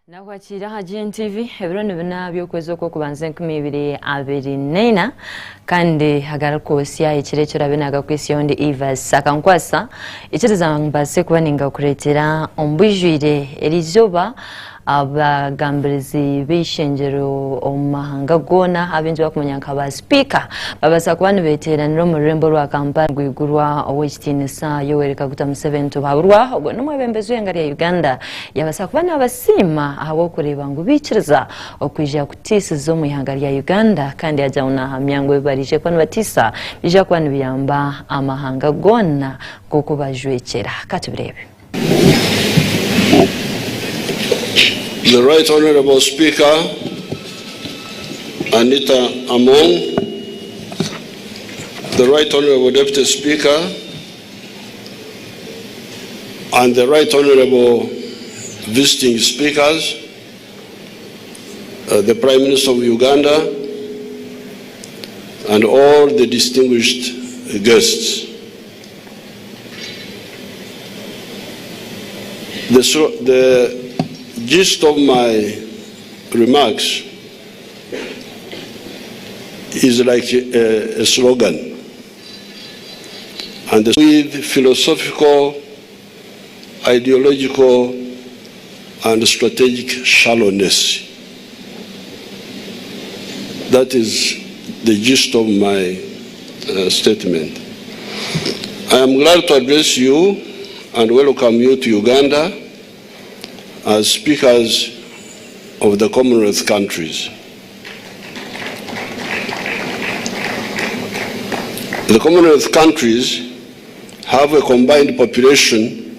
Nakwakira aha GNTV ebiro nibina by'okwezi okw'okubanza 2024 kandi agarikwotsya ekiro eki orabe nagakwitsyaho ndi Evas Akankwasa ikiriza mbaase kuba ningakureetera omu bwijwire erizooba Abagambirizi b'eishengyero omu mahanga goona abaingi barikumanya nka ba sipiika babaasa kuba nibeteeranira omu rurembo rwa Kampala rwigurwa Ow'ekitiinisa Yoweri Kaguta Museveni Tubaburwa ogwo n'omwebembezi w'eihanga rya Uganda yabaasa kuba nabasiima ahabw'okureeba ngu baikiriza okwija kutiisiza omu ihanga rya Uganda kandi yaagira ngu nahamya ngu ebi baraije kuba nibatiisa nibiija kuba nibiyamba amahanga goona nk'oku bajwekyera. Katubireebe. The Right Honourable Speaker Anita Among, the Right Honourable Deputy Speaker, and the Right Honourable Visiting Speakers, uh, the Prime Minister of Uganda, and all the distinguished guests. The, the gist of my remarks is like a, a slogan. And with philosophical, ideological, and strategic shallowness. That is the gist of my uh, statement. I am glad to address you and welcome you to Uganda as speakers of the Commonwealth countries. The Commonwealth countries have a combined population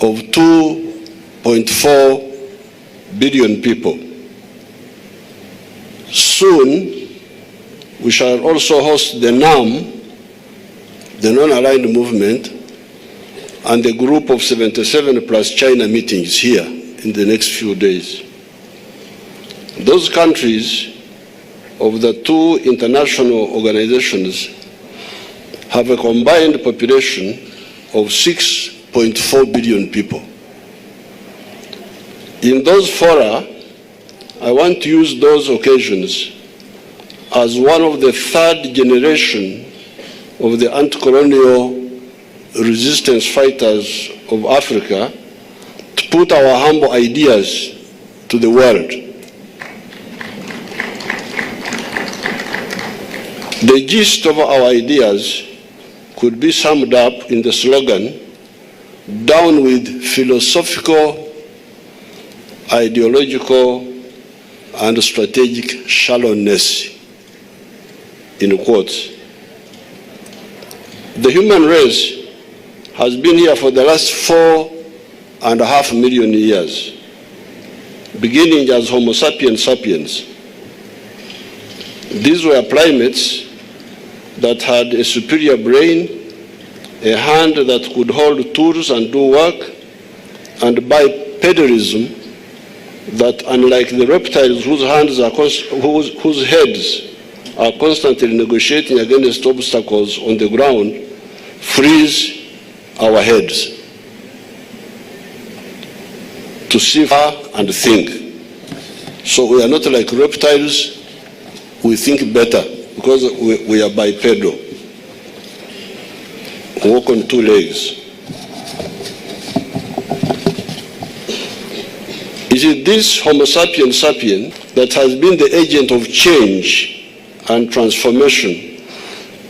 of 2.4 billion people. Soon, we shall also host the NAM, the Non-Aligned Movement, and the group of 77 plus China meetings here in the next few days. Those countries of the two international organizations have a combined population of 6.4 billion people. In those fora, I want to use those occasions as one of the third generation of the anti-colonial resistance fighters of Africa to put our humble ideas to the world. The gist of our ideas could be summed up in the slogan, down with philosophical, ideological, and strategic shallowness, in quotes. The human race has been here for the last 4.5 million years, beginning as Homo sapiens sapiens. These were primates that had a superior brain, a hand that could hold tools and do work, and bipedalism that, unlike the reptiles whose hands are whose, whose heads are constantly negotiating against obstacles on the ground, frees our heads to see far and think. So we are not like reptiles, we think better because we, we are bipedal. We walk on two legs. It is this Homo sapien sapien that has been the agent of change and transformation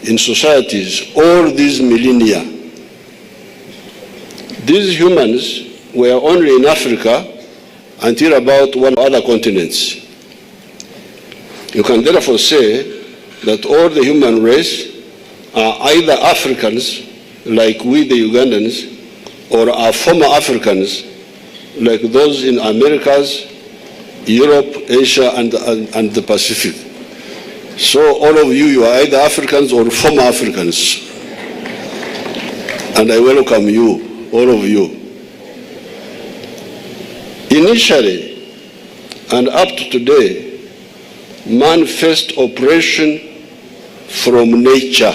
in societies all these millennia. These humans were only in Africa until about one other continents. You can therefore say that all the human race are either Africans, like we the Ugandans, or are former Africans, like those in Americas, Europe, Asia, and, and, and the Pacific. So all of you, you are either Africans or former Africans. And I welcome you, all of you. Initially, and up to today, man faced oppression from nature.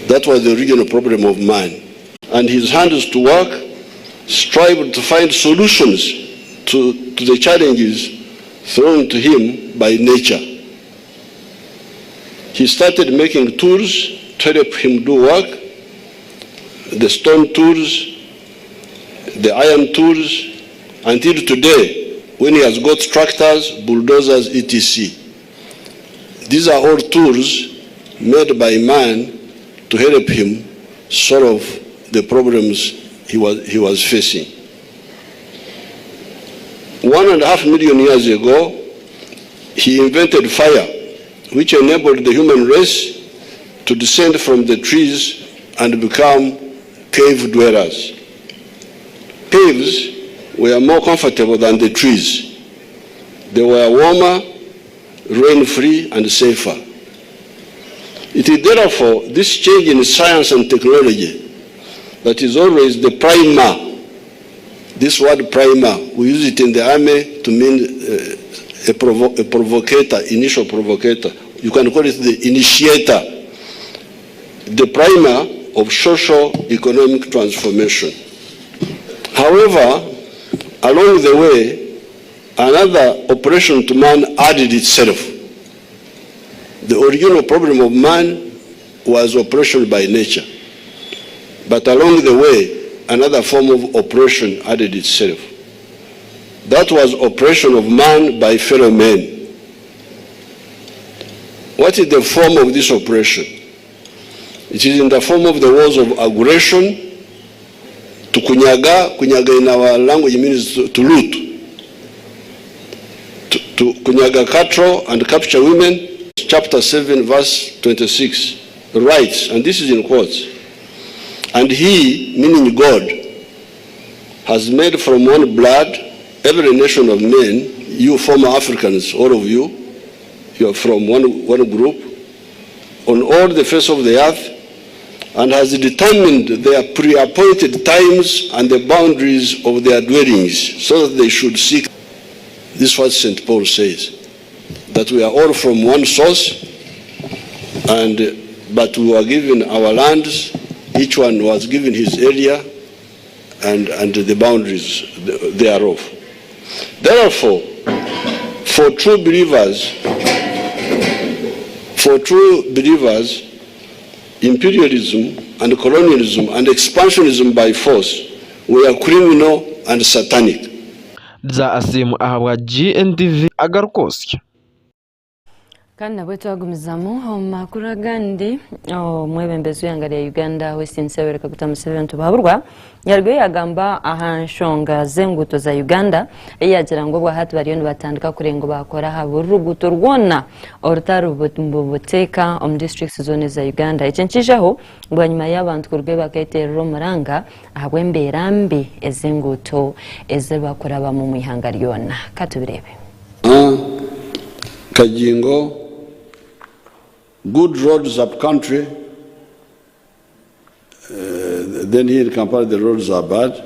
That was the original problem of man. And his hands to work, strived to find solutions to, to the challenges thrown to him by nature. He started making tools to help him do work, the stone tools, the iron tools, until today, when he has got tractors, bulldozers, etc. These are all tools made by man to help him solve the problems he was, he was facing. 1.5 million years ago, he invented fire, which enabled the human race to descend from the trees and become cave dwellers. Caves were more comfortable than the trees. They were warmer, rain-free, and safer. It is therefore this change in science and technology that is always the primer. This word primer, we use it in the army to mean a provocator, initial provocator. You can call it the initiator, the primer of social economic transformation. However, along the way, another oppression to man added itself. The original problem of man was oppression by nature. But along the way, another form of oppression added itself. That was oppression of man by fellow men. What is the form of this oppression? It is in the form of the wars of aggression, to kunyaga, kunyaga in our language means to loot, to kunyaga cattle and capture women. Chapter 7, verse 26 writes, and this is in quotes, "And he," meaning God, "has made from one blood every nation of men," you former Africans, all of you, you are from one group, "on all the face of the earth, and has determined their pre-appointed times and the boundaries of their dwellings, so that they should seek." This is what St. Paul says, that we are all from one source, and but we were given our lands, each one was given his area and the boundaries thereof. Therefore, for true believers, imperialism and colonialism and expansionism by force were criminal and satanic. Bya Asimu ahabwa GNTV agarukosya. Kandi nabwo twagumizamu omu makuru agandi. Omwebembezi w'ihanga rya Uganda, Western Yoweri Kaguta Museveni Tubaburwa, yarugayo yagamba aha nshonga z'enguuto za Uganda, eyagira ngu obwahati bariyo nibatandika kurenga bakora aha buri ruguuto rwona orutari buteeka omu districts zoona za Uganda. Eki nkijaho bwanyuma y'abantu kurugayo bakayeterera omuranga ahabw'embeera mbi ez'enguuto ezibakurabamu mu ihanga ryona. Katubirebe. Kajingo, good roads up country. Then here in Kampala, the roads are bad.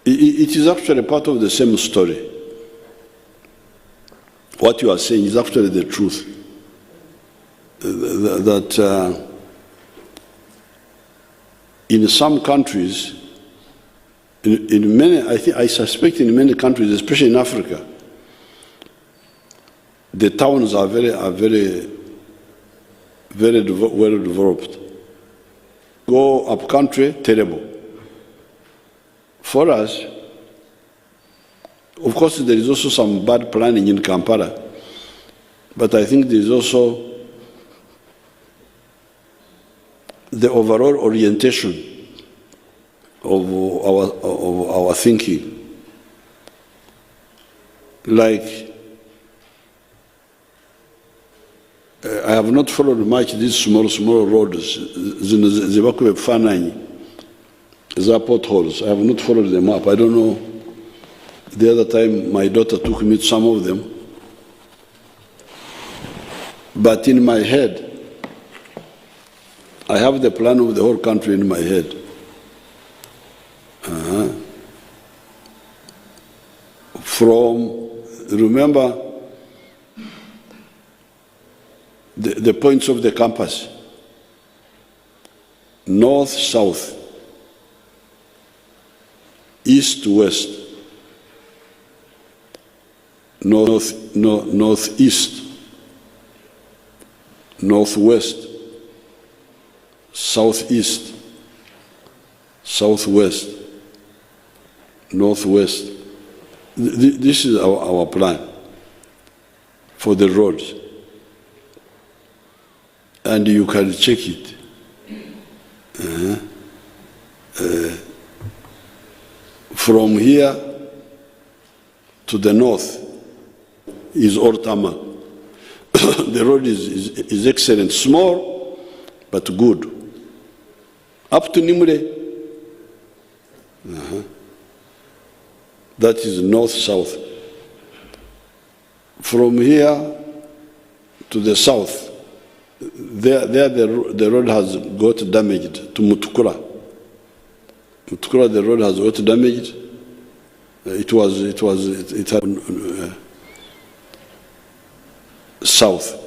It is actually part of the same story. What you are saying is actually the truth. That in some countries, in many, I think, I suspect in many countries, especially in Africa, the towns are very, very well developed. Go up country, terrible. For us, of course, there is also some bad planning in Kampala, but I think there is also the overall orientation of our thinking. Like, I have not followed much these small, small roads, zino zibakuba ebifaananyi za potholes. I have not followed them up. I don't know. The other time my daughter took me to some of them. But in my head, I have the plan of the whole country in my head. Uh-huh. From, remember, the, the points of the compass north, south, east, west, north, no, northeast, northwest, southeast, southwest, northwest. Th- this is our, our plan for the roads. And you can check it. Uh-huh. Uh, from here to the north is Ortama. The road is, is, is excellent, small, but good. Up to Nimule. Uh-huh. That is north-south. From here to the south, there, there the, the road has got damaged to Mutukura. Mutukura, the road has got damaged. It was, it was, it, it had, south.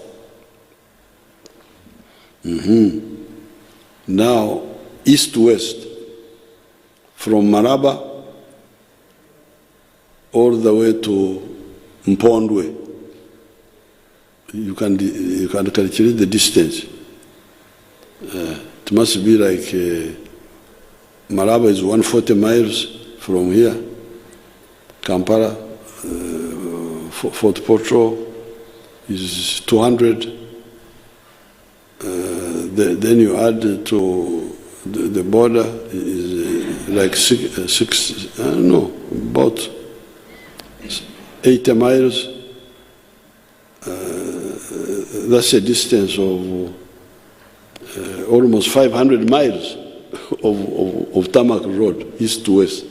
Now, east-west, from Maraba all the way to Mpondwe. You can, you can calculate the distance. It must be like Maraba is 140 miles from here. Kampala, Fort Portal is 200. Then you add to the, the border is like six, six, I don't know, about 80 miles. That's a distance of almost 500 miles of, of, of tarmac road, east to west.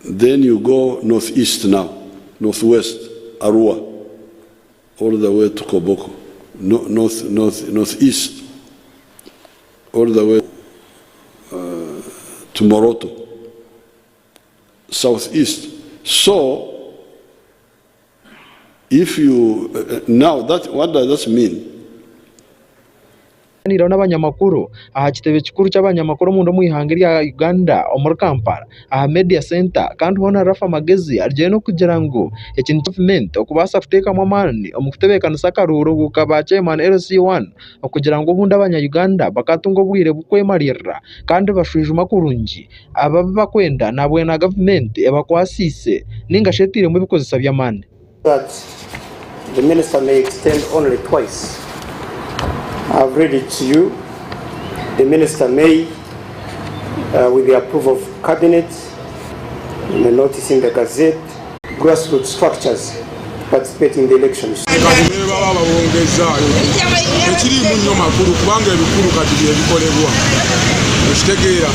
Then you go northeast now, northwest, Arua, all the way to Koboko, no, north, north, northeast, all the way to Moroto, southeast. So, if you, now that, what does that mean? Kuganiiraho n'abanyamakuru aha kitebe kikuru ky'abanyamakuru omunda omu ihanga erya Uganda omuri Kampala aha Media Centre kandi hoona Rafa Magezi arugire n'okugira ngu eki ni gavumenti okubaasa kuteekamu amaani omu kutebeekanisa akaruuru ka ba chairman LC1 okugira ngu obundi abanya Uganda bakatunga obwire bw'okwemariirira kandi bashwijuma kurungi abo abu bakwenda nabwena gavumenti ebakwasiise ninga shi etairemu ebikozesa by'amaani. That the minister may extend only twice. I've read it to you. The minister may, with the approval of cabinet, in a notice in the Gazette, grassroots structures participate in the elections. Kati ne baba babongezaayo tekiriimu nnyo makulu kubanga ebikulu kati byebikolebwa okitegeera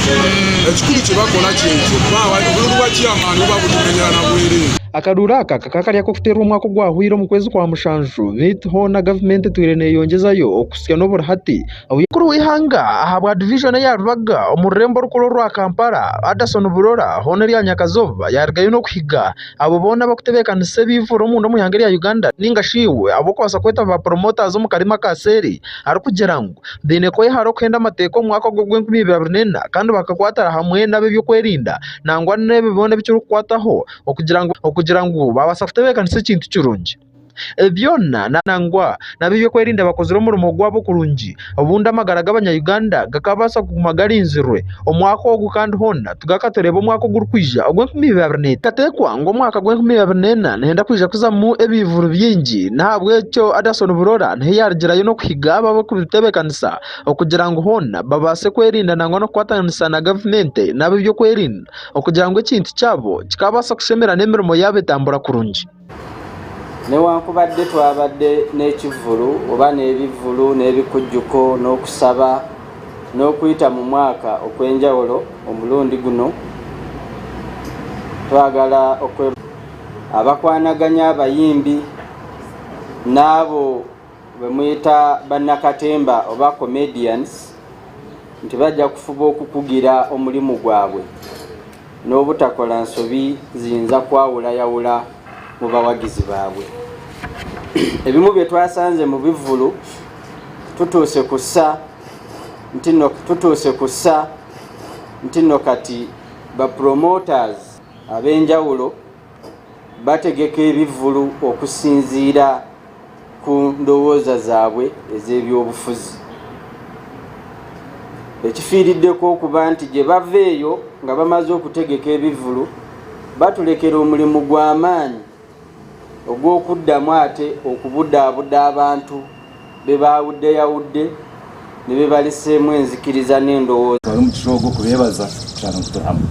ekikulu kye bakola kyekyo kubanga obululu bwa chairman buba butumenyera na bwereere. Akaruuru aka kakaba kari ak'okuteerwa omwaka ogwahweire omu kwezi kwa mushanju beitu hoona gavumenti etwire neeyongyezayo okuhitsya n'oburi hati. Omukuru w'eihanga ahabwa divijoni eya Rubaga omu rurembo orukuru orwa Kampala, Aderson Burora hoona erya Nyakazooba yaarugayo n'okuhiga abo boona abarikutebeekanisa ebiivuro omunda omu ihanga erya Uganda ninga shi iwe abu orikubaasa kweta ba promoters omu karimi aka seeri arikugira ngu baine kwehara okuhenda amateeka omu mwaka ogu ogw'enkumi ibiri abiri n'ena kandi bakakwatira hamwe n'ab'ebyokwerinda nangwa n'ebi byona ebikirikukwataho okugira ngu okugira ngu babaasa kutebeekanisa ekintu kirungi. Byona nangwa n'ab'ebyokwerinda bakozire omurimo gwabo kurungi obundi amagara g'abanya-Uganda gakabaasa kuguma garinzirwe omwaka ogu kandi hoona tugaka tureeba omwaka ogurikwija ogw'enkumi ibiri abiri n'etaano. Kikateekwa ngu omwaka gw'enkumi ibiri abiri n'ena nihenda kwija kuzamu ebiivuro bingi n'ahabw'ekyo Aderson Burora niho yaarugirayo n'okuhiga abo abarikubitebeekanisa okugira ngu hoona babaase kwerinda nangwa n'okukwatanisa na gavumenti n'ab'ebyokwerinda okugira ngu ekintu kyabo kikabaasa kushemera n'emirimo yaabo etambura kurungi. Newankubadde twabadde n'ekivvulu oba n'ebivvulu n'ebikujjuko n'okusaba n'okuyita mu mwaka okw'enjawulo, omulundi guno twagala okwe abakwanaganya abayimbi N'abo be muyita bannakatemba oba comedians nti bajja kufuba okukugira omulimu gwabwe n'obutakola nsobi ziyinza kwawulayawula mu bawagizi baabwe. Ebimu bye twasanze mu bivvulu tutuuse ku ssa nti nno tutuuse ku ssa nti nno kati ba promoters ab'enjawulo bategeka ebivvulu okusinziira ku ndowooza zaabwe ez'ebyobufuzi ekifiiriddeko okuba nti gye bava eyo nga bamaze okutegeka ebivvulu batulekera omulimu gw'amaanyi ogw'okuddamu ate okubudaabuda abantu be baawuddeyawudde ne be baleseemu enzikiriza n'endowooza. Twara omugisha ogu okubeebaza kushanga ngu turi hamwe.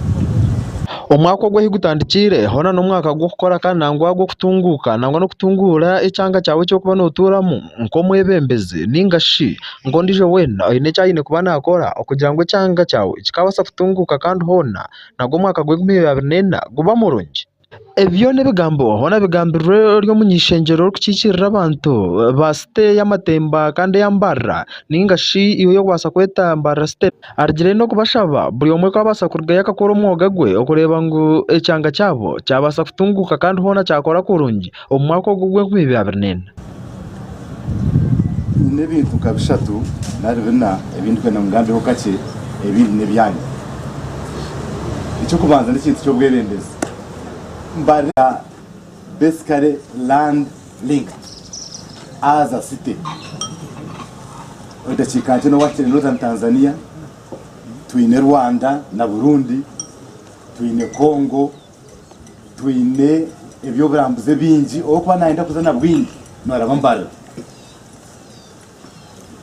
Omwaka ogu ahi gutandikiire hoona n'omwaka gw'okukora kandi nangwa gw'okutunguuka nangwa n'okutunguura ekyanga kyawe eki orikuba nootuuramu nk'omwebembezi nainga shi nk'ondiijo weena oine eki aine kuba naakora okugira ngu ekyanga kyawe kikabaasa kutunguuka kandi hoona nagwo omwaka gw'enkumi ibiri abiri n'ena guba murungi. Ebyo n'ebigambo hoona bigambirwe ori omuny'eishengyero orikukiikirira abantu ba site y'amatemba kandi eya Mbarara nainga shi iwe ei orikubaasa kweta Mbarara site. Arugire n'okubashaba buri omwe ku abaasa kurugayo akakora omwoga gwe okureeba ngu ekyanga kyabo kyabaasa kutunguuka kandi hoona kyakora kurungi omu mwaka ogu ogw'enkumi ibiri abiri n'ena. Nyine ebintu nka bishatu nari bina ebi ndikwenda ngu ngambeho kakye, ebindi n'ebyanyu. Eky'okubanza n'ekintu ky'obwebembezi. Mbarira basically land linked as a city. Edakiika nkye n'owahikire Northern Tanzania, twine Rwanda na Burundi, twine Congo. Twine eby'oburambuzi ebingi, orikuba nayenda kuza na bwingi noraba Mbarara.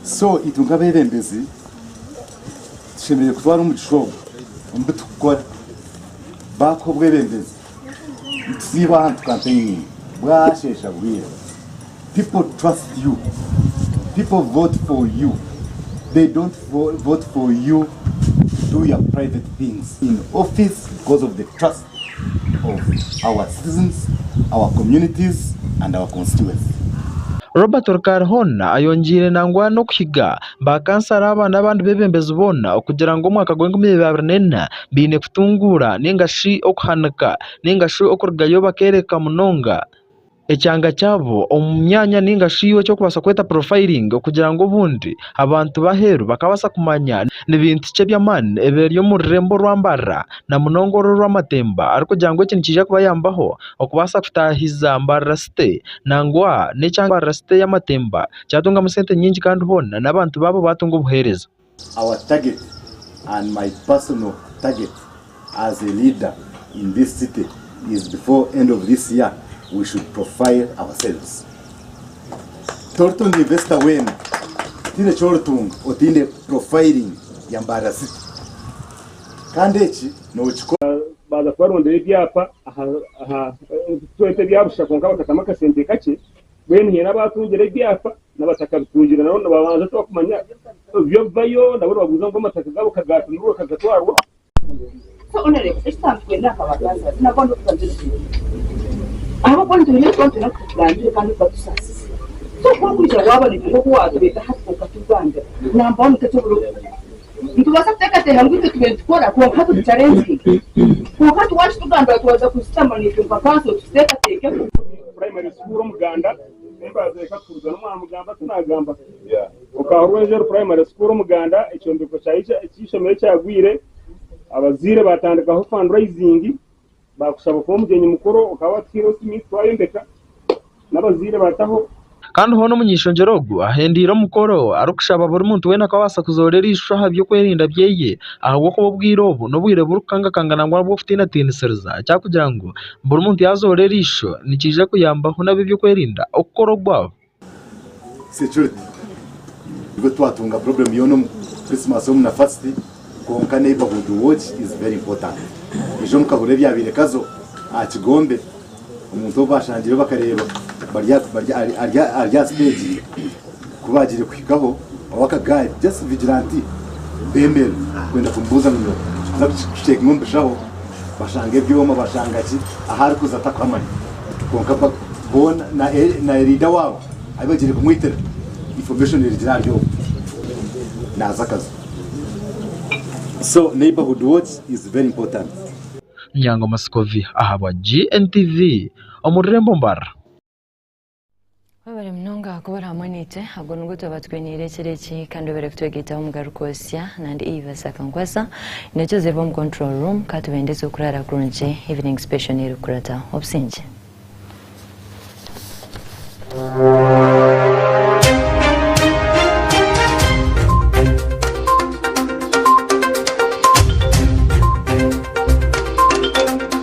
So itwe nk'abebembezi tushemereire kutwara omugisha ogu omu bi turikukora. Baakuha obwebembezi nitusiiba aha nitukampeininga bwasheesha bwira. People trust you, people vote for you, they don't vote for you to do your private things in office because of the trust of our citizens, our communities and our constituency. Robert Rukari hoona ayongyeire nangwa n'okuhiga ba kansara aba n'abandi beebembezi boona okugira ngu omwaka gw'enkumi ibiri abiri n'ena baine kutunguura nainga shi okuhanika nainga shi okurugayo bakeereka munonga ekyanga kyabo omu myanya nainga shi eki orikubaasa kweta profiling okugira ngu obundi abantu b'aheeru bakabaasa kumanya ni bintu ki eby'amaani ebiri omu rurembo orwa Mbarara na munonga oru orw'amatemba arikugira ngu eki nikiija kubayambaho okubaasa kutaahiza Mbarara City nangwa n'ekyanga Mbarara City ey'amatemba kyatungamu sente nyingi kandi hoona n'abantu baabo baatunga obuheereza. Our target and my personal target as a leader in this city is before end of this year we should profile ourselves. Toritunga investor weena tihaine eki oritunga otaine profiling ya Mbarara City kandi eki nokikora. Baaza kubarondera ebyapa aha aha twete ebya busha kwonka bakatamu akasente kakye. Mbwenu haine abaatungire ebyapa n'abatakabitungire nabo nibabanza tibakumanya ebyo bibayo nabo nibabuuza ngu amataka gaabo kagaatumirwe kagatwarwa. Primary School Omuganda Embazo eka kuruga n'omwamugamba tinagamba Okaha Rwenzori Primary School Omuganda ekyombeko ky'eishomero ekyagwire abazaire batandikaho fundraising bakushaba kuba omugyenyi mukuru okaba watuhaire simiti twayombeka n'abazaire bataho. Kandi hoona omuny'eishengyero ogu ahendeire omukoro arikushaba buri muntu weena ku abaasa kuzoora eriisho aha by'okwerinda byeye ahabw'okuba obwire obu n'obwire burikukangakanga nangwa n'obw'okutiinatiinisiriza ekyakugira ngu buri muntu yaazoora eriisho nikiija kuyambaho n'ab'eby'okwerinda okukora ogwabo. Security nibwo twatunga problem yoona omu Christmas omu na first kwonka neighborhood watch is very important. Ejo mukahurira ebyabaire Kazo aha Kigombe omuntu ou bashangire bakareeba bari ari aha stage ku bagiire kuhikaho ow'akagaari just vigilante bemerera kwenda kumubuuza ngu nituza kucheckinga omu bishaho bashanga ebyoma bashanga ki ahu arikuza takuhamanya kwonka boona na leader waabo. Ahi bagiire kumwitira information erugire ahari ogwo naaza akaza. So neighbourhood watch is very important. Nyango Muscovy ahabwa GNTV omu rurembo Mbarara. Webare munonga kuba ori hamwe naitwe. Ago nigo twaba twiniire ekiro eki kandi webare kutwegaitaho omugaruka osya nandi Eve Sakankwasa Nekyo omu control room katubendeze okurara kurungi evening special nerikukurata. Obusingye.